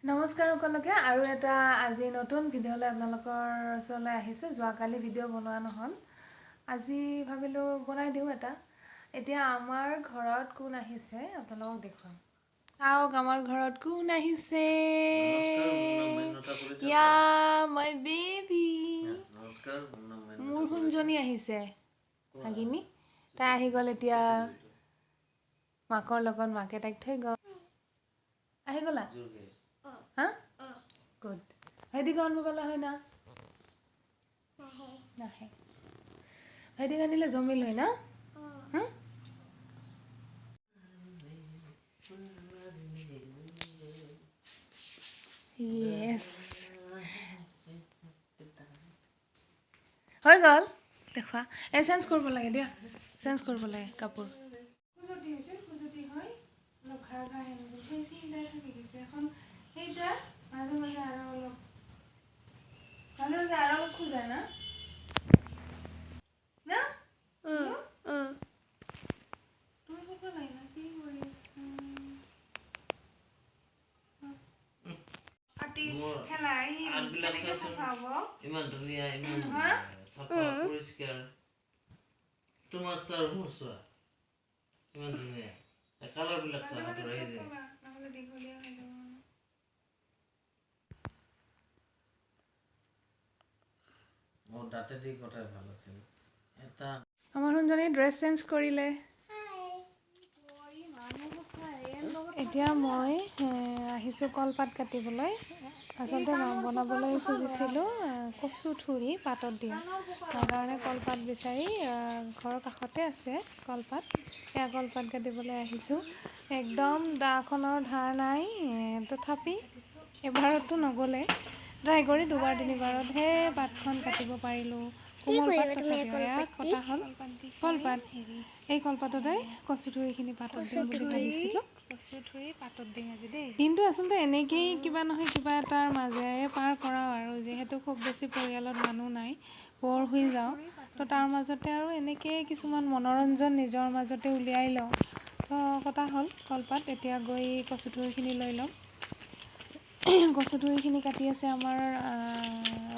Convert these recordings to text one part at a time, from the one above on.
নমস্কাৰ সকলোকে আৰু এটা আজি নতুন ভিডিঅ'লৈ আপোনালোকৰ ওচৰলৈ আহিছোঁ। যোৱাকালি ভিডিঅ' বনোৱা নহ'ল, আজি ভাবিলোঁ বনাই দিওঁ এটা। এতিয়া আমাৰ ঘৰত কোন আহিছে আপোনালোকক দেখুৱাম। চাওক আমাৰ ঘৰত কোন আহিছে। ইয়া my baby, মোৰ সোণজনী আহিছে, ভাগিনী। তাই আহি গ'ল এতিয়া মাকৰ লগত, মাকে তাইক থৈ গ'ল। আহি গ'লা? হা, গুড। ভাইটিক আনিব পালা হয় না? নাহে। ভাইটিক আনিলে জমিল হয় না? য়েছ, হৈ গ'ল। দেখুৱা, এই চেঞ্জ কৰিব লাগে দিয়া, চেঞ্জ কৰিব লাগে কাপোৰ। খজুৱতি হৈছিল, খজুৱতি হৈ অলপ ঘাঁ ঘাঁ হেন হৈছিল, সেই চিন্তাই থাকি গৈছে এখন। সেইটা মাজে মাজে আৰু অলপ, মাজে মাজে আৰু অলপ খোজায় না না? তুমি ক'ব লাগে না, কি কৰি আছা? ইমান ধুনীয়া, ইমান চাফা পৰিষ্কাৰ। তোমাৰ তাৰ মোৰ চোৱা ইমান ধুনীয়া কালাৰ বিলাক চোৱা। মোৰ দাঁতে দি কটাই ভাল আছিল এটা। আমাৰ সোণজনী ড্ৰেছ চেঞ্জ কৰিলে। এতিয়া মই আহিছোঁ কলপাত কাটিবলৈ। আচলতে বনাবলৈ খুজিছিলোঁ কচু থুৰি পাতত দিয়া, তাৰ কাৰণে কলপাত বিচাৰি ঘৰৰ কাষতে আছে কলপাত, এয়া কলপাত কাটিবলৈ আহিছোঁ। একদম দাখনৰ ধাৰ নাই, তথাপি এবাৰতো নগ'লে ট্ৰাই কৰি দুবাৰ তিনিবাৰতহে পাতখন কাটিব পাৰিলোঁ। কোমল পাত, তথাপিও এয়া কটা হ'ল কলপাত। এই কলপাততে কচু থুৰিখিনি পাতত দিম বুলি ভাবিছিলোঁ। দিনটো আচলতে এনেকেই কিবা নহয় কিবা এটাৰ মাজেৰে পাৰ কৰাওঁ আৰু, যিহেতু খুব বেছি পৰিয়ালত মানুহ নাই, বৰ হৈ যাওঁ, তো তাৰ মাজতে আৰু এনেকেই কিছুমান মনোৰঞ্জন নিজৰ মাজতে উলিয়াই লওঁ। তো কটা হ'ল কলপাত, এতিয়া গৈ কচু থুৰিখিনি লৈ ল'ম। কচু থুৰিখিনি কাটি আছে আমাৰ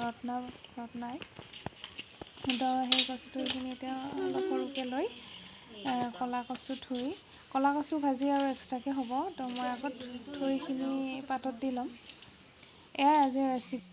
ৰত্নাই। তো সেই কচু থুৰিখিনি এতিয়া অলপ সৰুকৈ লৈ ক'লা কচু থুৰি, ক'লা কচু ভাজি আৰু এক্সট্ৰাকৈ হ'ব। তো মই আগত থুৰিখিনি পাতত দি ল'ম। এয়াই আজিৰ ৰেচিপি।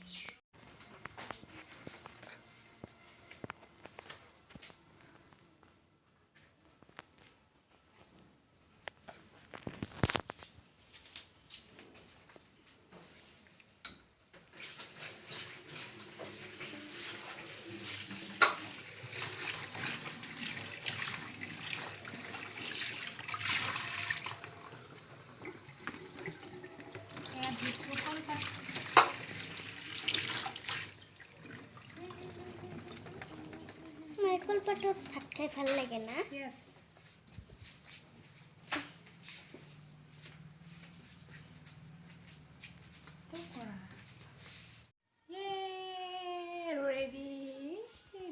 কলপাতত ভাত খাই ভাল লাগে না?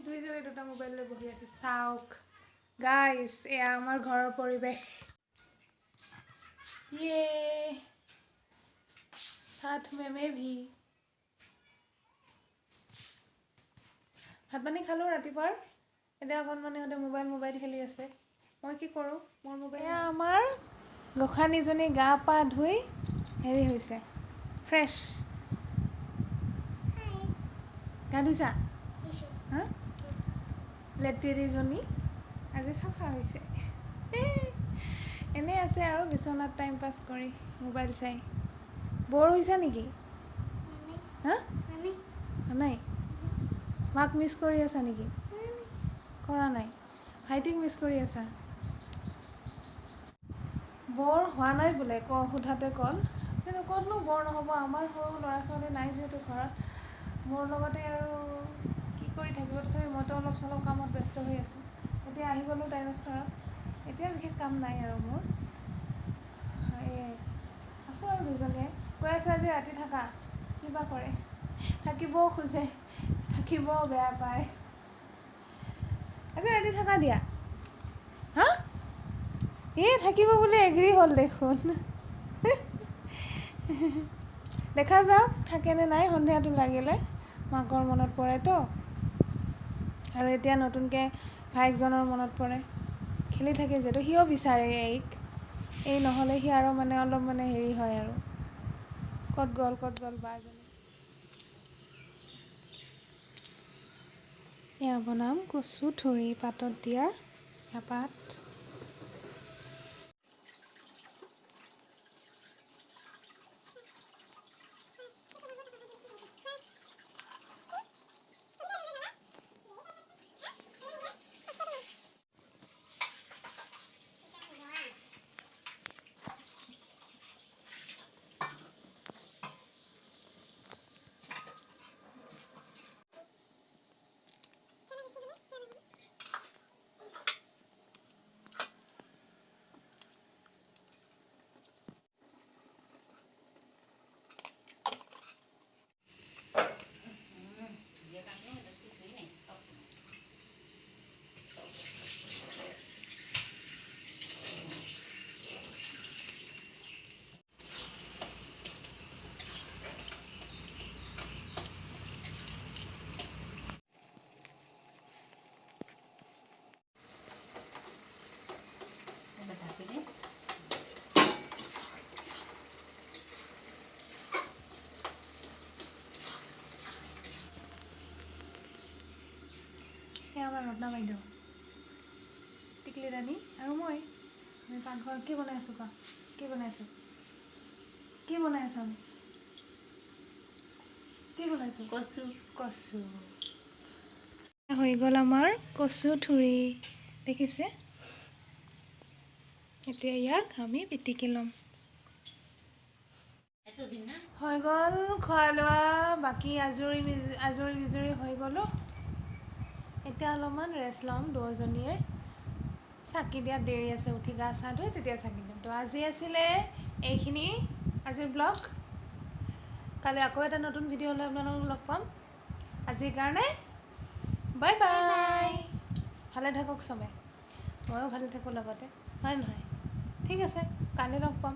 দুইজনে দুটা মোবাইল লৈ বহি আছে। চাওক গাইজ, এয়া আমাৰ ঘৰৰ পৰিৱেশ। ইয়ে সাথ মে মে ভি। ভাত পানী খালোঁ ৰাতিপুৱাৰ। এতিয়া অকণমান ইহঁতে মোবাইল খেলি আছে, মই কি কৰোঁ, মোৰ মোবাইল। এয়া আমাৰ গোসাঁনীজনী গা পা ধুই হেৰি হৈছে, ফ্ৰেছ। গা ধুইছা? হা, লেতেৰীজনী আজি চাফা হৈছে। এনেই আছে আৰু বিচনাত টাইম পাছ কৰি মোবাইল চাই। বৰ হৈছা নেকি? হা, নাই? মাক মিছ কৰি আছা নেকি? কৰা নাই। ভাইটিক মিছ কৰি আছা? বৰ হোৱা নাই বোলে, ক সোধাতে কল। কিন্তু ক'তনো বৰ নহ'ব, আমাৰ সৰু ল'ৰা ছোৱালী নাই যিহেতু ঘৰত, মোৰ লগতে আৰু কি কৰি থাকিব। তথাপি মইতো অলপ চলপ কামত ব্যস্ত হৈ আছোঁ। এতিয়া আহি গ'লোঁ তাইৰ ওচৰত, এতিয়া বিশেষ কাম নাই আৰু মোৰ। এই আছোঁ আৰু দুজনীয়ে কৈ আছোঁ আজি ৰাতি থাকা, কিবা কৰে, থাকিবও খোজে, থাকিবও বেয়া পায়। আজি ৰাতি থাকা দিয়া। হা, এই থাকিব বুলি এগ্ৰী হ'ল দেখোন। দেখা যাওক থাকেনে নাই। সন্ধিয়াটো লাগিলে মাকৰ মনত পৰেতো, আৰু এতিয়া নতুনকৈ ভায়েকজনৰ মনত পৰে। খেলি থাকে যিহেতু, সিও বিচাৰে এইক, এই নহ'লে সি আৰু মানে অলপ মানে হেৰি হয় আৰু, ক'ত গ'ল ক'ত গ'ল বাজনী। এয়া বনাম কচু থুৰি পাতত দিয়া পাত। আমাৰ ৰত্না বাইদেউ, টিকলি ৰাণী আৰু মই আমি পাকঘৰত কি বনাই আছোঁ কোৱা? কি বনাই আছোঁ? কি বনাই আছোঁ আমি? কি বনাইছোঁ? কচু। কচু হৈ গ'ল আমাৰ কচু থুৰি, দেখিছে? এতিয়া ইয়াক আমি পিটিকি ল'ম। হৈ গ'ল খোৱা লোৱা, বাকী আজৰি বিজৰি হৈ গ'লো। এতিয়া অলপমান ৰেষ্ট ল'ম দুয়োজনীয়ে। চাকি দিয়াত দেৰি আছে, উঠি গা চা ধুই তেতিয়া চাকি দিম। তো আজি আছিলে এইখিনি আজিৰ ব্লগ। কালি আকৌ এটা নতুন ভিডিঅ' লৈ আপোনালোকক লগ পাম। আজিৰ কাৰণে বাই বাই। ভালে থাকক চবে, ময়ো ভালে থাকোঁ লগতে, হয় নহয়? ঠিক আছে, কালি লগ পাম।